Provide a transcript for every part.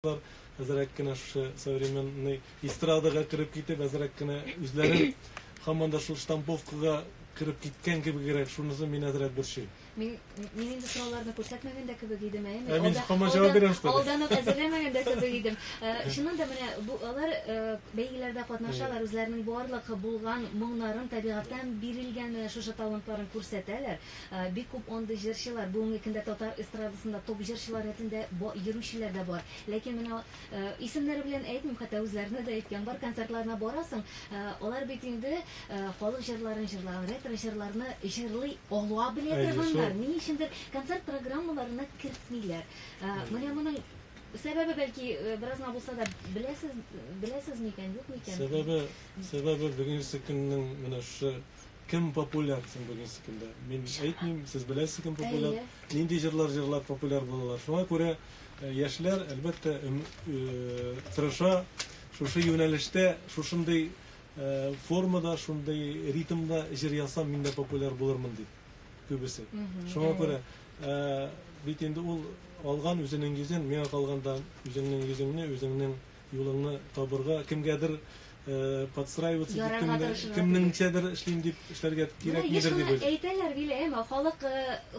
Әзрәк кенә шушы современный эстрадага кереп китеп, әзрәк кенә үзләрен һаман да шул штамповкага кереп киткән кебегрәк, шунысы мине әзрәк борчый. Мин, мин инде сорауларны күрсәтмәгән дә кебек идем, әйеме? Ә мин һаман җавап бирәм, что ли? Алдан ук әзерләмәгән дә кебек идем. Чыннан да менә бу алар бәйгеләрдә катнашалар, үзләренең барлык булган моңнарын, табигатьтән бирелгән менә шушы талантларын күрсәтәләр. Бик күп андый җырчылар, бүгенге көндә татар эстрадасында топ җырчылар рәтендә йөрүчеләр дә бар. Ләкин менә исемнәре белән әйтмим, хәтта үзләренә дә әйткән бар, концертларына барасың, алар бит инде халык җырларын җырлаган, ретро җырларны җырлый ала белә торганнар. Ни өчендер концерт программаларына кертмиләр. Менә моның сәбәбе бәлки бераз гына булса да беләсез, беләсез микән, юк микән? Сәбәбе, сәбәбе бүгенге көннең менә шушы Кем популяр соң бүгенге көндә? Мин әйтмим, сез беләсез кем популяр. Нинди җырлар җырлап популяр булалар. Шуңа күрә яшьләр, әлбәттә, тырыша шушы юнәлештә, шушындый формада, шундый ритмда җыр язсам, мин дә популяр булырмын дип күбесе. Шуңа күрә бит инде ул алган үзенең йөзен, миңа калганда үзеңнең йөзеңне, үзеңнең юлыңны табырга, кемгәдер подстраиваться дип, кемнеңчәдер эшлим дип эшләргә кирәкмидер дип уйлыйм. Әйтәләр, Виләема, халык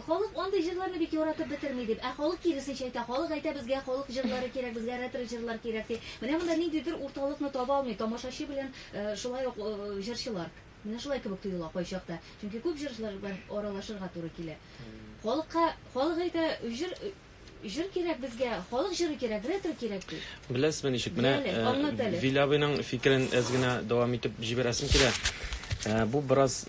халык андый җырларны бик яратып бетерми дип. Ә халык киресенчә әйтә, халык әйтә, безгә халык җырлары кирәк, безгә ретро җырлар кирәк ди. Менә монда ниндидер урталыкны таба алмый тамашачы белән шулай ук җырчылар. Менә шулай кебек тоела кайчакта. Чөнки күп җырчылар белән аралашырга туры килә. Халыкка, халык әйтә, җыр Җыр кирәк безгә, халык җыры кирәк, ретро кирәк ди. Беләсезме ничек, менә Вил абыйның фикерен әз генә дәвам итеп җибәрәсем килә. Бу бераз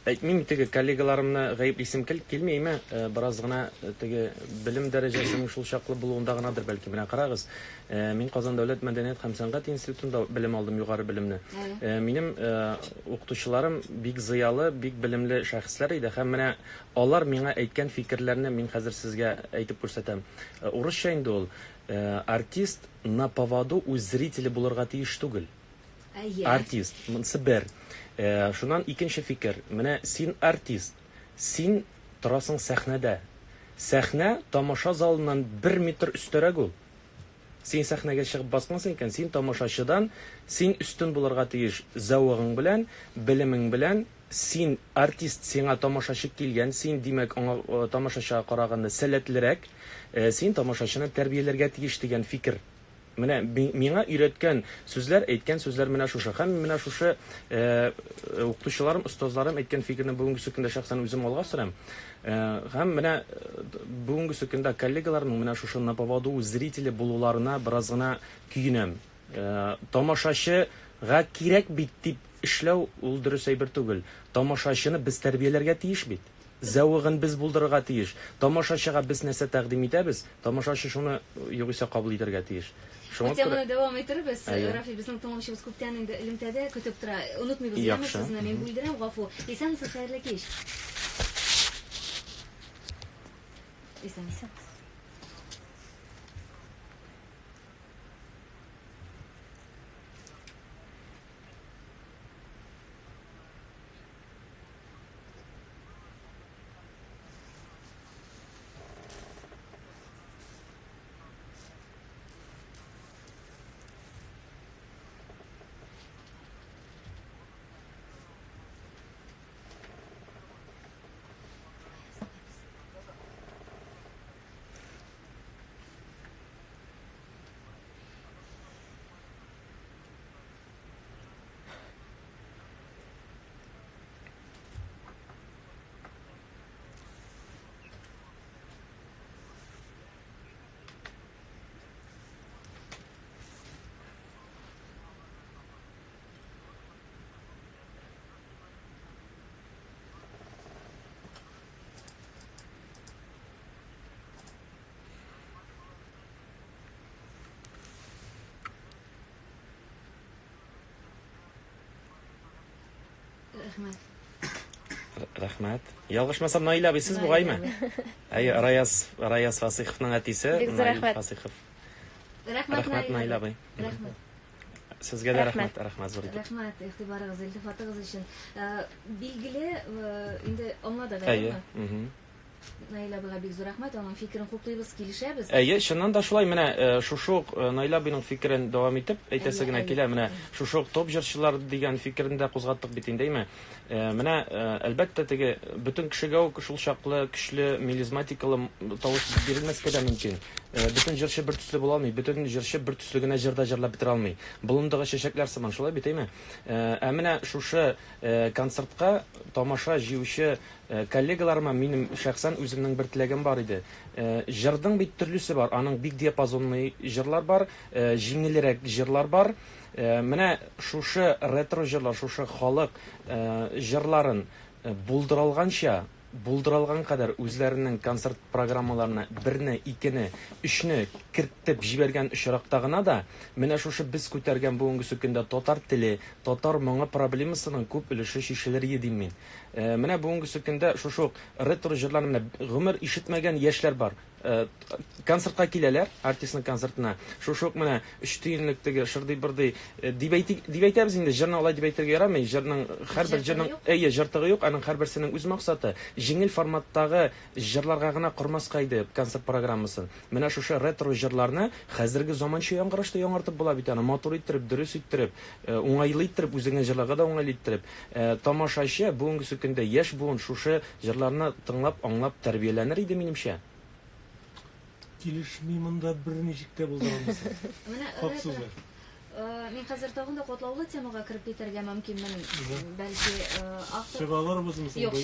әйтмим, теге коллегаларымны гаеплисем килми, әмма бераз гына теге белем дәрәҗәсенең шул чаклы булуында гынадыр бәлки. Менә карагыз, мин Казан дәүләт мәдәният һәм сәнгать институтында белем алдым, югары белемне. Минем укытучыларым бик зыялы, бик белемле шәхесләр иде һәм менә Алар миңа әйткән фикерләрне мин хәзер сезгә әйтеп күрсәтәм. Урысча инде ул, Артист на поводу у зрителя булырга тиеш түгел. Әйе. Артист. Монысы бер. Шуннан икенче фикер. Менә син артист. Син торасың сәхнәдә. Сәхнә тамаша залыннан бер метр өстәрәк ул. Син сәхнәгә чыгып баскансың икән, син тамашачыдан син өстен булырга тиеш зәвыгың белән, белемең белән, син артист, сиңа тамашачы килгән, син, димәк, аңа тамашачыга караганда сәләтлерәк, син тамашачыны тәрбияләргә тиеш дигән фикер. Менә миңа өйрәткән сүзләр, әйткән сүзләр менә шушы. Һәм менә шушы укытучыларым, остазларым әйткән фикерне бүгенгесе көндә шәхсән үзем алга сөрәм. Һәм менә бүгенгесе көндә коллегаларымның менә шушы на поводу у зрителя булуларына бераз гына көенәм. Тамашачыга кирәк бит дип эшләү ул дөрес әйбер түгел. Тамашачыны без тәрбияләргә тиеш бит. Зәвыгын без булдырырга тиеш. Тамашачыга без нәрсә тәкъдим итәбез, тамашачы шуны югыйсә кабул итәргә тиеш. Шуңа күрә. Бу теманы дәвам итербез. Рафил, безнең тыңлаучыбыз күптән инде элемтәдә көтеп тора. Онытмыйбыз, яме сезне, мин бүлдерәм, гафу. Исәнмесез, хәерле кич. Исәнмесез. Рәхмәт. Рәхмәт. Ялгышмасам, Наил абый сез бугаймы? Әйе, Раяз, Раяз Фасыйховның әтисе, Бик зур Наил рәхмәт. Фасыйхов. Рәхмәт, Рәхмәт, Наил абый. Рәхмәт. Сезгә дә рәхмәт, рәхмәт зур итеп. Рәхмәт игътибарыгыз, илтифатыгыз өчен. Э, билгеле, э, инде аңладык, Әйе. әйеме? Мгм. Наил абыйга бик зур рәхмәт, аның фикерен хуплыйбыз, килешәбез. Әйе, чыннан да шулай. Менә шушы ук Наил абыйның фикерен дәвам итеп әйтәсе генә килә. Менә шушы ук топ җырчылар дигән фикерне дә кузгаттык бит инде, әйме? Менә, әлбәттә, теге бөтен кешегә үк шул чаклы көчле мелизматикалы тавыш бирелмәскә дә мөмкин. Бөтен җырчы бер төсле була алмый, бөтен җырчы бер төсле генә җыр да җырлап бетерә алмый. Болындагы чәчәкләр сыман, шулай бит, әйме? Ә менә шушы концертка тамаша җыючы Коллегаларыма минем шәхсән үземнең бер теләгем бар иде. Җырның бит төрлесе бар, аның бик диапазонный җырлар бар, җиңелрәк җырлар бар. Менә шушы ретро җырлар, шушы халык җырларын булдыралганча, булдыралган кадәр үзләренең концерт программаларына берне, икене, өчне кертеп җибәргән очракта гына да, менә шушы без күтәргән бүгенгесе көндә татар теле, татар моңы проблемасының күп өлеше чишелер иде дим мин. Менә бүгенгесе көндә шушы ук ретро җырларны менә гомер ишетмәгән яшьләр бар. Концертка киләләр, артистның концертына. Шушы ук менә өч тиенлек теге шырдый-бырдый дип әйтик, дип әйтәбез инде, җырны алай дип әйтергә ярамый. Җырның һәрбер җырның, әйе, җыртыгы юк, аның һәрберсенең үз максаты. Җиңел форматтагы җырларга гына кормаска иде концерт программасын. Менә шушы ретро җырларны хәзерге заманча яңгырашта яңартып була бит аны, матур иттереп, дөрес иттереп, уңайлы иттереп, үзеңә җырларга да уңайлы иттереп. Тамашачы, бүгенгесе көндә яшь буын шушы җырларны тыңлап, аңлап тәрбияләнер иде, минемчә. Килешми монда берничек тә булдыра алмыйсың. Менә Хак сүзләр. Мин хәзер тагын да катлаулы темага кереп китәргә мөмкинмен. Бәлки, автор Чыга алырбызмы соң? Юк,